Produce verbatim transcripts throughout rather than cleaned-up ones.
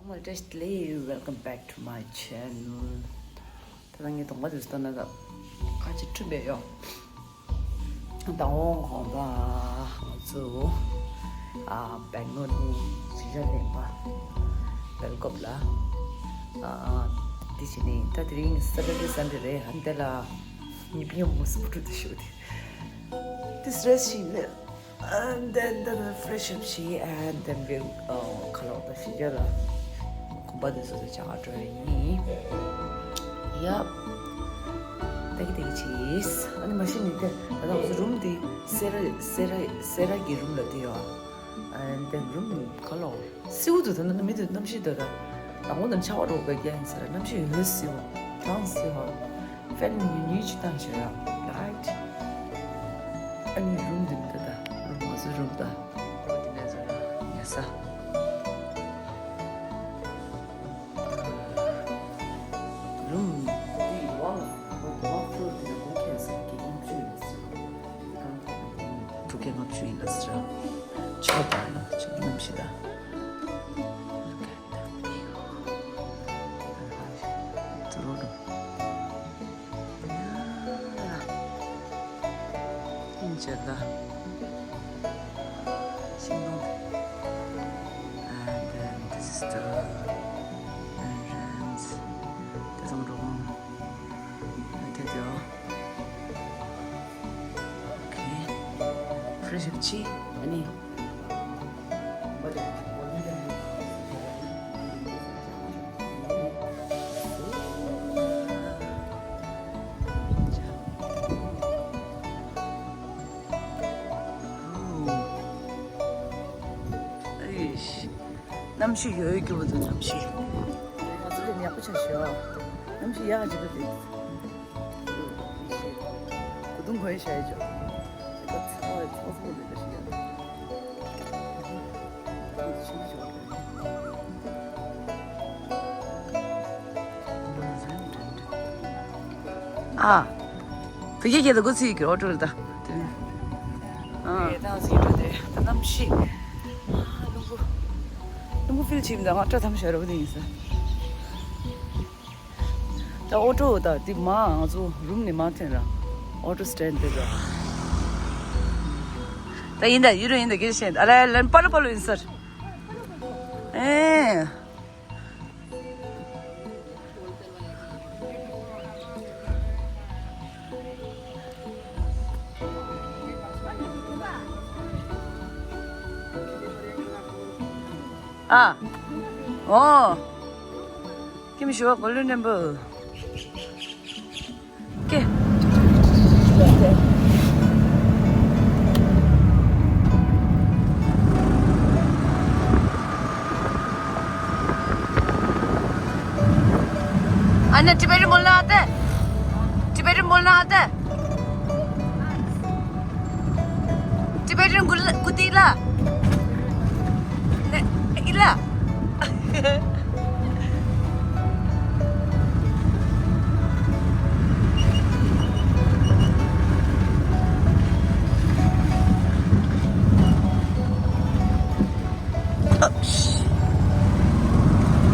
Welcome back to my channel. ད་ལྟ་ངའི་གདོང་པ་དེ་ཚོ་ལྟ་ན་ད་ཁ་ཅིག་འཁྲུད་པས་ཡོ། ད་འོང་གོང་ད་ང་ཚོ་ཨ་སྦེང་ལོར་ནས་གཞིས་ཆགས་ལེན་པ་ཝེལ་ཀོབ་ལ། ཨ་འདི་བྱས་ནས་ད་དེ་རིང་Saturday Sunday རེད། ཨ་འདི་ལ་ཉི་པི་ཡོང་མོ་སུ་འགྲོ་དེ་ཤོད་དེ། This rest ཞིག་ལས། And then the fresh up བྱས། And then we, uh, ཁ་ལོག་ད་གཞིས་ཆགས་ལ་གོམ་པ་དེ་ཚོ་ད་ཅག་འགྲོ་ཡ་ཡིན། Yup. ད་གི་ད་གི་བྱས། ཨ་ནི་མ་གཞི་ནས་དེ་ད་ལྟ་ང་ཚོ་རུམ་དེ་སེ་ར་སེ་ར་སེ་ར་གི་རུམ་ལ་དེ་ཡོད། And then རུམ་ཁ་ལོག་སེའུ་དུ་ད་ནི་མི་དུ་གནམ་གཤིས་དུ་ད་དང་པོ་དང་ཆར་པ་འགྲོ་ག་རྒྱ་ཡིན་ཟེར། གནམ་གཤིས་ཡོད་སེའུ་གྲང་སེའུ་ཧ་ཧྥེན་ཉུ་ཉུ་ཅིག་བཏང་ཤོག་ཡ། Right. ཨ་ནི་རུམ་འདི་མི་ད་ད་རུམ་ང་ཚོའི་རུམ་ད་འདི་ནས་ཟེར་ཉལ་ས། རུམ་འདི་ཝང་ཝང་ཕློར་འདི་ལ་ཁོང་ཁྱེད་ཟེར་གི་ཡིན་བཅུ་ཡོད་ཟེར། ཕྲུ་གུ་ལྔ་བཅུ་ཡིན་ལ་ཟེར། ཆོག་པ་ཡིན་ཆོག་གནམ་གཤིས་ད། ཏུ་རུ་རུ། ཡིན་ཆོག་ད། ཤིང་སྡོང་དེ། And then this is the entrance. དེ་ཚང་འགྲོ་གོང་། དེ་དེ། Okay. Fresh up བྱས། ཨ་ནི། གནམ་གཤིས་ཡོད་རྒྱུ་བོ་དང་གནམ་གཤིས། ང་ཚོ་ལས་ཡག་པོ་ཆགས་ཤག་གནམ་གཤིས་ཡག་ཅིག་འདུག་སྟེ། གོས་ཐུང་གོན་ཤག་ཡོད་ཅོ། ཞེ་དྲག་ཚ་བ་ཚ་ཚ་འདུག་ད་ཤི་ཡ། ཨ། བི་ཀེ་ཀེ་ད་གོ་ཚིག་གི་ཨོ་ཊོ་རེད་ད། ཨ། ད་གནམ་གཤིས། རླུང་བུ། རླུང་བུ་ཕིལ་བྱེད་མི་འདུག་ང་སྐྲ་དམ་ཞར་བ་དེ་ཡིན་ས། ད་ཨོ་ཊོ་ད་དེ་མ་ང་ཚོ་རུམ་ནས་མ་ཐོན་ར། ཨོ་ཊོ་སི་ཊེན་ཌི་དེ་ར། ད་ཡིན་ད་ཡུ་རོ་ཡིན་ད་གེ་ཤེན་ཨ་ལ་ལན་པ་ལོ་པ་ལོ་ཡིན་སར། ཨེ། ཨ། ཨོ། ཁྱིམ་ཞུ་བ་གོ་ལུ་ནན་པོ། ཀེ། ཨ་ནི་ཊི་བེ་ཊན་མོལ་ན་ཨ་ཏེ། ཊི་བེ་ཊན་མོལ་ན་ཨ་ཏེ། ཊི་བེ་ཊན་གུ་ལ་གུ་ཏི་ལ། ནེ་ཨི་ལ།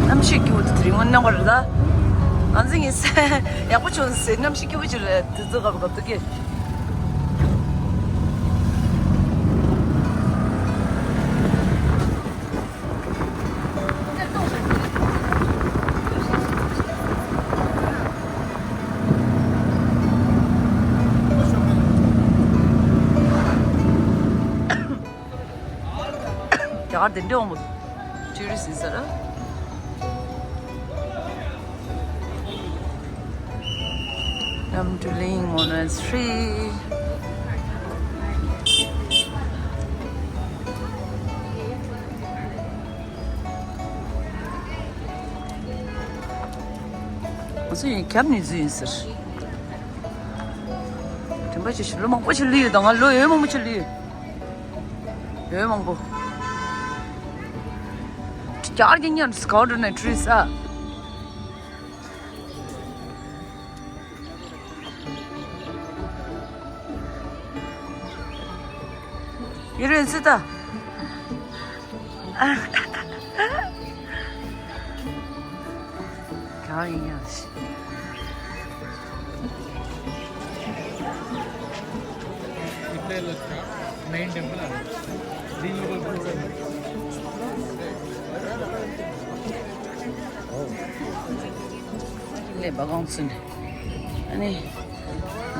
གནམ་གཤིས་སྐྱིད་པོ་འདུག་དེ་རིང་དངོས་གནས་ཁོ་རེད་ད། ང་ཚོ་ངའི་སེ་ཡག་པོ་བྱུང་ཟེར། གནམ་གཤིས་སྐྱིད་པོ་ཅིག་ལ་དུས་ཚོད་འགོར་འགོར་འདུག་གི། རྒྱ་གར་དེ་འདྲ་འོང་བ་ཊུ་རི་སི་ཡིན་ས་ར། Namtuling Monastery. ང་ཚོ་ཡིན་ཁྱབ་ནས་འཛུལ་ཡིན་ཟེར། དྲན་པ་ཆེ་ཞིག་ལོ་མང་པོ་ཞིག་ལུས་ཡོད་ད། ང་ལོ་ཡོད་མང་པོ་ཞིག་ལུས་ཡོད། ཡོད་མང་པོ། ཀྱར་གྱི་ཉམས་སུ་གའོ་འགྲོ་ནས་ཁྲུས་ས། ཡུ་རེན་སི་ད། ཨ། ཡང་ཡིན་ཡང་ཞིག་ལས་པ་གང་ཚུན་ཨ་ནི་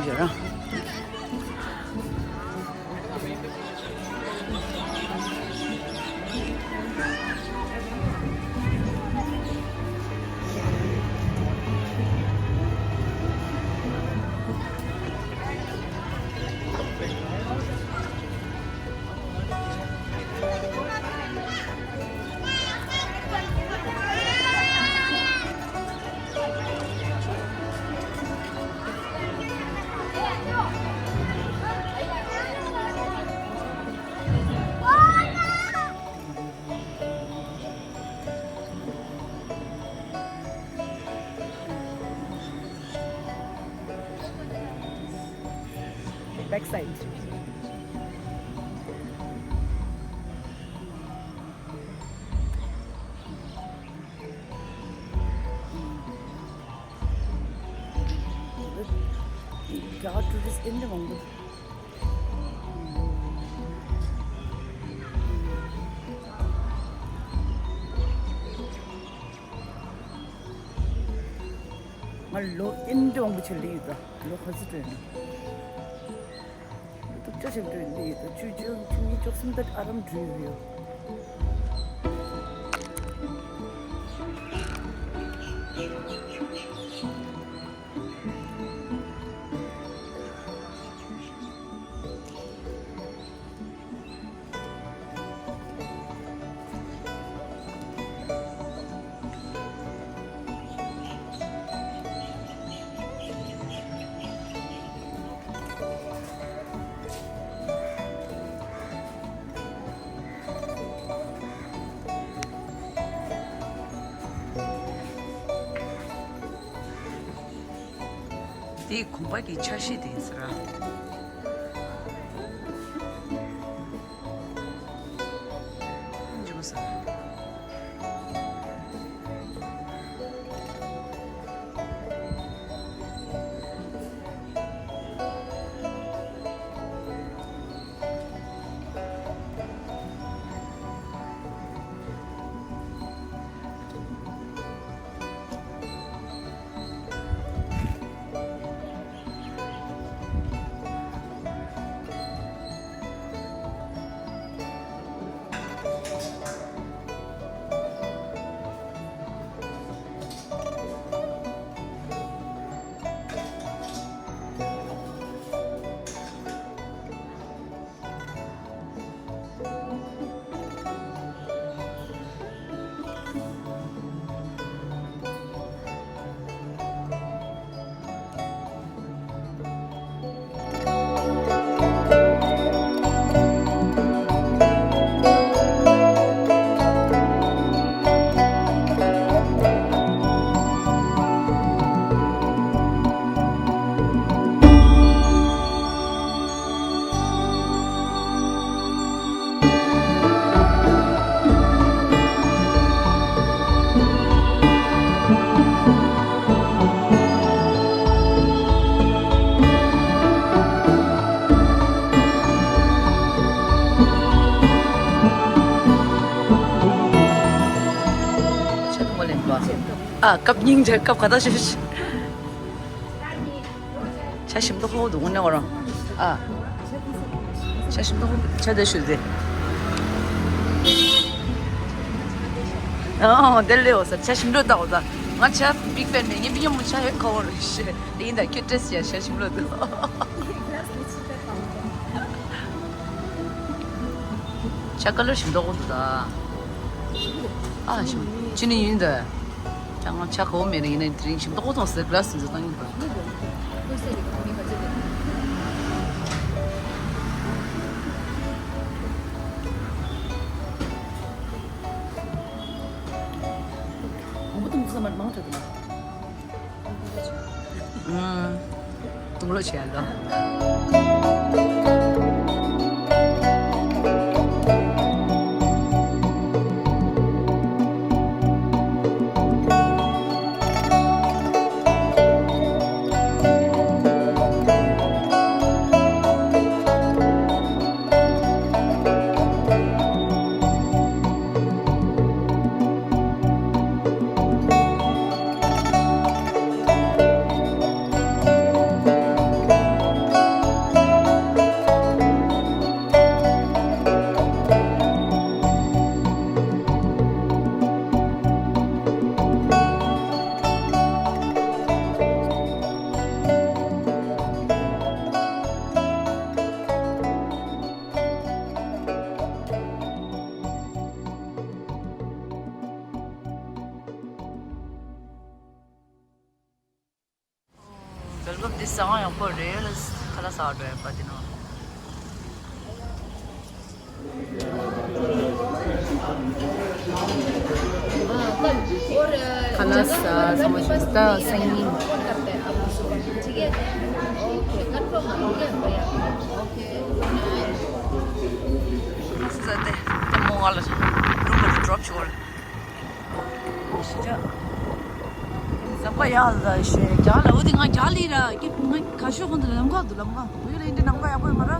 འཇོ་རང་Backside. Tourist in the Mongol. ང་ལོ་ཨིན་འདྲ་མང་པོ་ཆེ་ལི་ཡོད་ད། ལོ་ག་ཚོད་འགྲོ་ཡིན་ན། སྟོབས་ཆ་ཞིག་འགྲོ་ཡིན་ལི་ཡོད་ད། བཅུ་བཅུ་བཅུ་གཉིས་བཅུ་གསུམ་ད་ཨ་རམ་འགྲོ་ཡོད་ཡོད། དེའི་གོམ་པ་གི་ཆ་ཤས་དེ་ཡིན་ཟེར་ར། འཇུ་མ་ཟེར། ཨ། སྐབས་སྙིང་རྗེ། སྐབས་ག་ད་ཞུ་ཞུ། ཆ་ཞིམ་ཏོག་ཧོ་འདུག་ནས་འོ་རང་། ཨ། ཆ་ཞིམ་ཏོག་ཧོ། ཆ་དེ་ཞུ་དེ། ཨོ་དེ་ལེའོ་ས། ཆ་ཞིམ་ཏོག་ཏག་འོ་ད། ང་ཆ་big fan མེད། ངའི་པི་ཉམ་མོ་ཆ་ཧེ་ཁ་བོ་རེད་ཤེ། དེ་ཡིན་ད་ཁྱོད་ཏྲེས་ཡ་ཆ་ཞིམ་ལོ་འདུག་ཆ་ཀ་ལར་ཞིམ་ཏོག་འདུག་ད། ཨ་ཞིམ། ཅི་ནི་ཡིན་ད། ཅང་ང་ཆ་གོ་མེད་ན་ཡིན་ན་དེ་རིང་ཞིམ་ཏོག་ཏོག་སེ་ག་ལ་སི་འཛུལ་བཏང་ཡིན་པ། གོང་བུ་དུང་ཚོ་མར་མང་དྲགས་འདུག་ཨུམ། དུང་ལོ་བྱས་ལོ། སློབ་དེ་ཟ་ཁང་ཡག་པོ་རེད་ལ། ཁ་ལག་ཟ་བར་འགྲོ་ཡག་པ་དེ་ནང་། ཁ་ལག་ཟ་ཚང་མ་ཞིག་ད་སང་ཉིན། ཁ་ལག་ཟ་དེ་ད་མོ་ང་ལ་རུམ་པར་ཌོབ་ཞུ་བ་ལ། ཞི་ཅག་ཟམ་པ་ཡག་ལ་ཞེ་རྒྱ་ལ། འོ་དེ་ང་རྒྱ་ལི་ར་ཀི་ང་ག་ཤོད་གོང་དུ་ལམ་ཁ་འདུག་ལམ་ཁ་བོད་ལ་ཡིན་དེ་ལམ་ཁ་ཡག་པོ་ཡོད་མ་ར།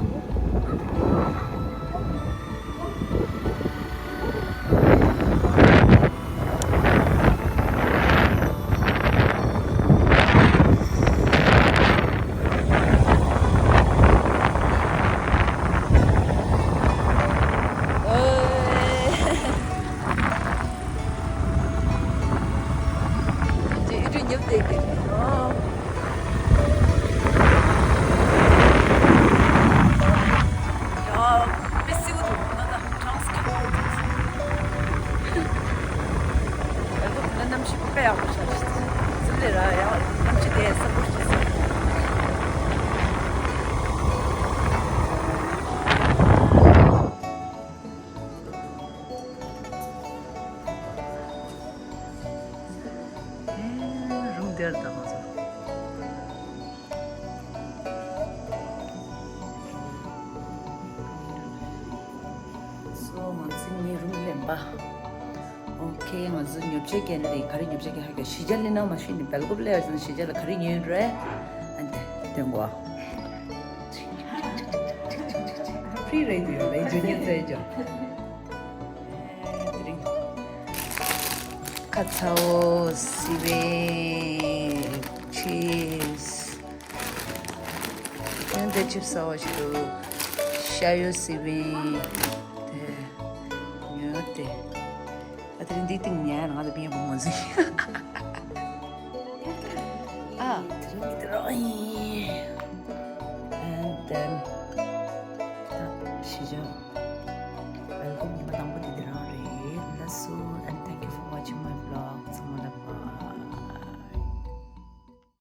ཨེ། ཅེ་ཨི་རུ་ཉབ་དེ་གི། ཨོ། ཡ། དཔེ་སིའུ་འདུག་ང་ད་གྲངས་སུ་ཁ་པོ་འདུག་ཨ་ཁུ་ད་གནམ་གཤིས་དཔེ་ཡག་པོ་ཆགས་ཤག་ཟིན་ལེ་ར་ཡ་གནམ་གཤིས་དེ་ས་འབུར་ཆགས་སོང་། ཨེ། རུམ་དེར་ད་མ་ཚོ། སོ་ང་ཚོ་ངའི་རུམ་ལེན་པ། ཨོ་ཁེ། ང་ཚོ་ཉོ་ཆ་གན་ལེ། ག་རེ་ཉོ་ཆ་གན་ཧ་ག་ཞི་ཅག་ལེ་ན་མ་ཤི་ནི་སྦེལ་ཀོབ་ལེ་ཡར་ཟིན་ཞི་ཅག་ལ་ག་རེ་ཉོས་རེད། ཨན་ཏེ་དེ་ངོ་ཕི་རེད་དུ་ཡོད་ལེ་ཇོ་ཉི་ཚེ་ཇོ། ཁ་ཚའོ་སི་བེ་ཆིབས། ཡང་དེ་ཆིབས་ཟ་བ་ཞིག་འདུག་ཤ་ཡོ་སི་བེ་དེ་ཉོས་ཏེ། ཨ་དེ་རིང་འདི་སྟེང་ཉལ་ང་ད་པིན་པོ་མོ་ཟིན། ཨ་དེ་རིང་འདི་རང་ཡིན། And then ད་ཤི་ཅག་ཝེལ་ཀམ་ཉི་མ་དང་པོ་དེ་འདི་རང་རེད་ལ་སོ། And